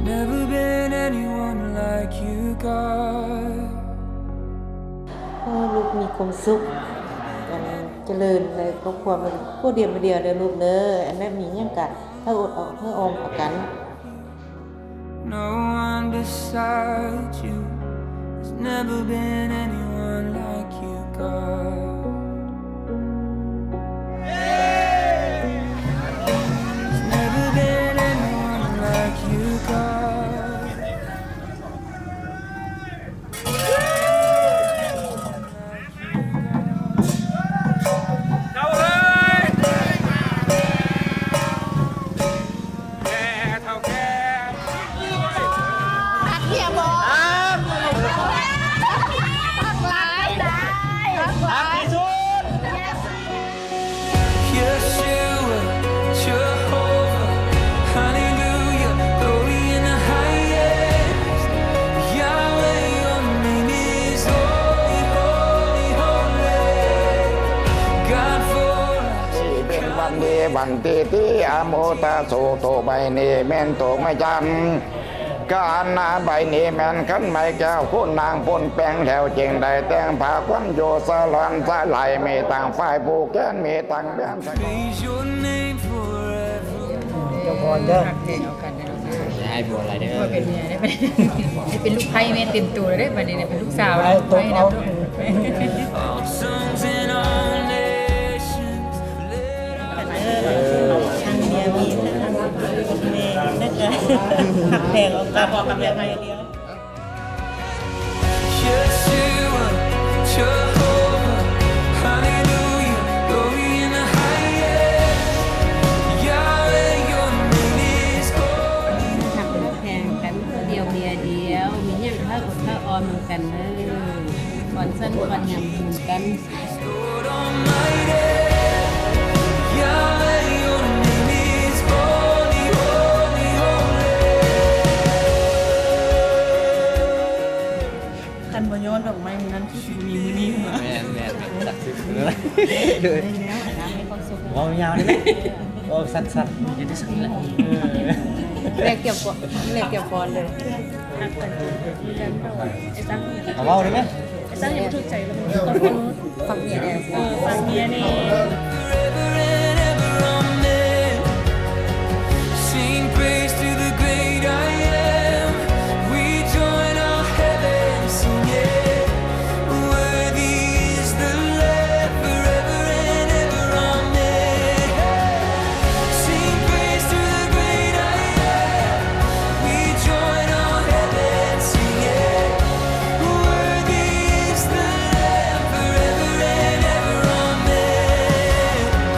Never been anyone like you, God. ໂອ້ ລູກມີຄວາມສຸກ ອັນຈະເລີນ ແລະ ຄອບຄົວມີຜູ້ດຽວມາດຽວເດີລູກເດີ. ອັນນັ້ນມີຫຍັງກະເຮີ້ອົດເອົາເຮີ້ອອມເອົາກັນ. No one beside you. There's never been anyone like you, God. There's never been anyone like you, God. ເປັນວັນດີວັນທີທີ່ອະໂມຕະໂສໂຕໃບນີ້ແມ່ນໂຕໄມ້ຈັນ ການນາໃບນີ້ແມ່ນຂັນໄມ້ແກ້ວ ຄຸນນາງປົນແປງແລ້ວຈຶ່ງໄດ້ແຕ່ງຜ້າຂວັນຢູ່ສະຫຼອນສະໄຫຼ ມີທັງຝ້າຍຜູກແຂນ ມີທັງແຫວນສະ ເຈົ້າພອນເດີ ໃຫ້ຜົວຫຼາຍເດີ ຜົວເປັນເມຍໄດ້ ເປັນລູກໃພ້ແມ່ເຕັມໂຕແລ້ວເດ້ ບັດນີ້ເປັນລູກສາວແລ້ວ ໃຫ້ຕົກເອົາ ໃຫ້ນຳ ເອີ ທັງເມຍມີ ທັງແມ່ ແລ້ວກະຮັກແພງອອກກັນ ເມຍດຽວ. Just you are Jehovah, hallelujah, glory in the highest. Yahweh, your name is holy. ຮັກແພງກັນ ຜົວດຽວເມຍດຽວ ມີຫຍັງເຮົາອົດເຮົາອອມນຳກັນເດີ ຄວນສັນຄວນຫຍັງນຳກັນ. Lord Almighty, Yahweh, your name is holy, holy, holy. ຄັນບໍ່ຍ້ອນດອກໄມ້ມື້ນັ້ນຄືຊິບໍ່ມີມື້ນີ້. ແມ່ນໆ ສັກສິດເລີຍ ໂດຍ ເວົ້າຍາວໄດ້ໄໝ ເວົ້າສັ້ນໆ ເຮັດໄດ້ສ່ຳນີ້ແຫຼະ ເອີ ແລກຕຽມກ່ອນ ແລກຕຽມກ່ອນເລີຍ ຮັກກັນ ເອົາເວົ້າໄດ້ໄໝ ໄອ້ສັງຍັງບໍ່ຖືກໃຈລະ ຂອບຄຸນ ຝາກເມຍແດ່ ເອີ ຝາກເມຍແດ່. Forever and ever, amen. Sing praise to the great I am. We join all heaven singing. Worthy is the Lamb, forever and ever, amen. Sing praise to the great I am. We join all heaven singing. Worthy is the Lamb, forever and ever, amen.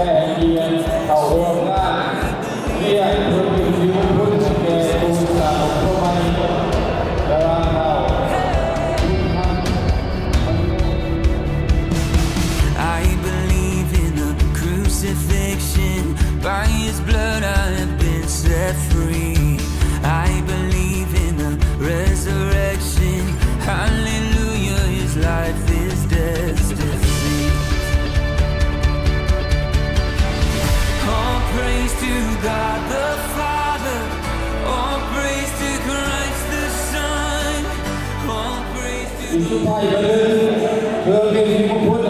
ແຂກກຽດເຂົ້າຮ່ວມງານ ວຽກເພື່ອເປັນສິລິມຸງຄຸນແກ່ຜູ້ສະສົມໃໝ່ ລະຫວ່າງເຮົາ. I believe in the crucifixion. By his blood I have been set free. I believe in the resurrection. Hallelujah, his life is death's defeat. All praise to God the Father. All praise to Christ the Son. All praise to ສຸດທ້າຍກໍຄື ເພື່ອເປັນສິລິມຸງຄຸນ